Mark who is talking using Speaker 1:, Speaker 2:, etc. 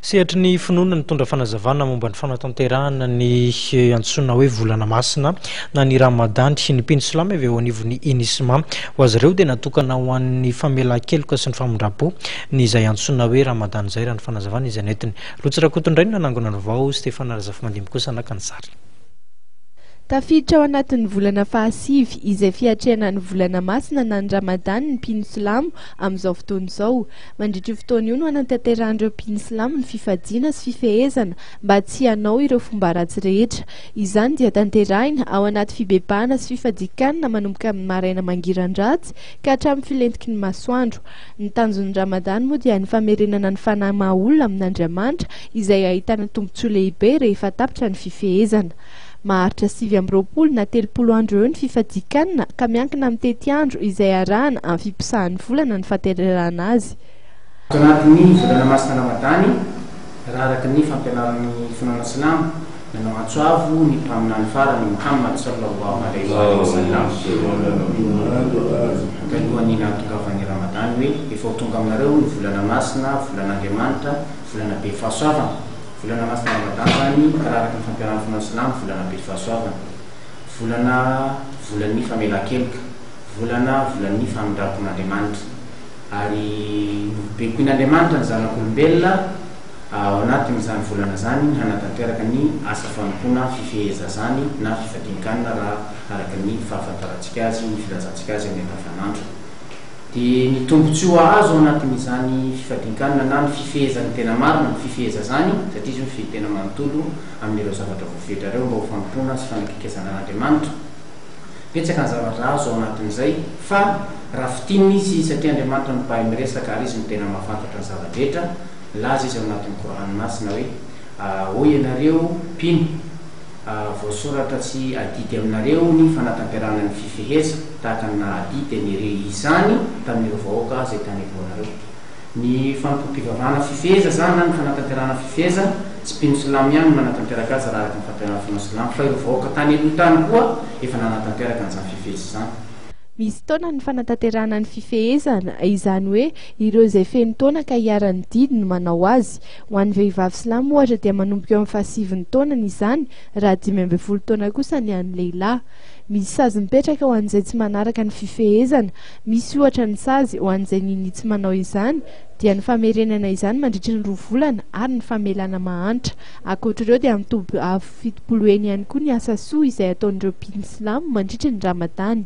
Speaker 1: Sehatry ny finoana nitondra fanazavana momba ny fanatanterahana ny antsoina hoe volana masina na ny Ramadany ny mpino silamo avy eo anivon'ny Enisma. Ho azy ireo dia natokana ho an'ny famelan-keloka sy ny famindram-po ny izay antsoina hoe Ramadany izay raha ny fanazavana izay nentiny. Rotsy Rakotondrainy nanangona ny vaovao, Stéphane Razafimandimby kosa naka ny sary.
Speaker 2: Tafiditra ao anatin'ny volana fahasivy izay fiatrehana ny volana masina na ny Ramadany ny mpino silamo amin'izao fotoana izao. Mandritra io fotoana io no hanatanterahan'ireo mpino silamo ny fifadiana sy fifehezana mba tsy hanao ireo fomba ratsy rehetra. Izany dia tanterahina ao anaty fibebahana sy fifadian-kanina manomboka amin'ny maraina mangiran-dratsy ka hatramin'ny filentiky ny masoandro. Ny tanjon'ny Ramadany moa dia ny famerenana ny fanahy maha olona amin'Andriamanitra izay ahitana tombontsoa lehibe rehefa tapitra ny fifehezana. Maharitra 29 na 30 andro eo ny fifadian-kanina ka miankina amin'ny tetiandro izay arahana amin'ny fiposahan'ny volana ny fahatererahana azy.
Speaker 3: Ato anatin'ny volana masina Ramadany, raha araka ny fampianaran'ny finoana silamo, nanao antso avo ny Mpaminany farany Mohammad sallallahu alaihi wa sallam, talohan'ny nahatongavan'ny Ramadany hoe, Efa ho tonga aminareo ny volana masina, volan'Andriamanitra, volana be fahasoavana. Volana masina Ramadan izany raha araka ny fampianaran'ny finoana silamo, volana be fahasoavana. Volana volan'ny famelan-keloka. Volana volan'ny famindram-pon'Andriamanitra. Ary nobekoin'Andriamanitra ny zanak'olombelona ao anatin'izany volana izany ny hanatanteraka ny asa fanompoana fifehezazany na fifadian-kanina raha araka ny fahafantarantsika azy, ny filazantsika azy amin'ny andavanandro. Dia ny tombontsoa azo ao anatin'izany fifadian-kanina na ny fifehezan'ny tena marina, ny fifehezazany, satria izy io mifehy tena manontolo amin'ireo zavatra voafetra ireo mba ho fanompoana sy fanakaikezana an'Andriamanitra. Betsaka ny zavatra azo ao anatin'izay, fa raha fintinina izy, satria Andriamanitra no mpahay miresaka ary Izy no tena mahafantatra ny zava-drehetra, milaza Izy ao anatin'ny Kor'âny masina hoe, Ô ianareo mpino! Voasoratra tsy adidy aminareo ny fanatanterahana ny fifeheza, tahaka ny naha-adidy an'ireo izany tamin'ireo vahoaka izay tany alohanareo. Ny fanompoam-pivavahana fifeheza izany na ny fanatanterahana fifeheza, tsy mpino silamo ihany no manatanteraka azy raha araka ny fampianaran'ny finoana silamo, fa ireo vahoaka tany aloha tany koa efa nanatanteraka an'izany fifeheza izany.
Speaker 2: Misy taona ny fanatanterahana ny fifehezana, izany hoe ireo izay feno taona ka iharan'ny didy no manao azy. Ho an'ny vehivavy silamo ohatra dia manomboka eo amin'ny fahasivin'ny taonany izany raha 15 taona kosa ny an'ny lehilahy. Misy sazy mipetraka ho an'izay tsy manaraka ny fifehezana. Misy ohatra ny sazy ho an'izay ninia tsy manao izany dia ny famerenana izany mandritry ny roa volana ary ny famelana mahantra. Ankoatr'ireo dia mitombo avo 70 heny ihany koa ny asa soa izay ataon'ireo mpino silamo mandritry ny ramadany.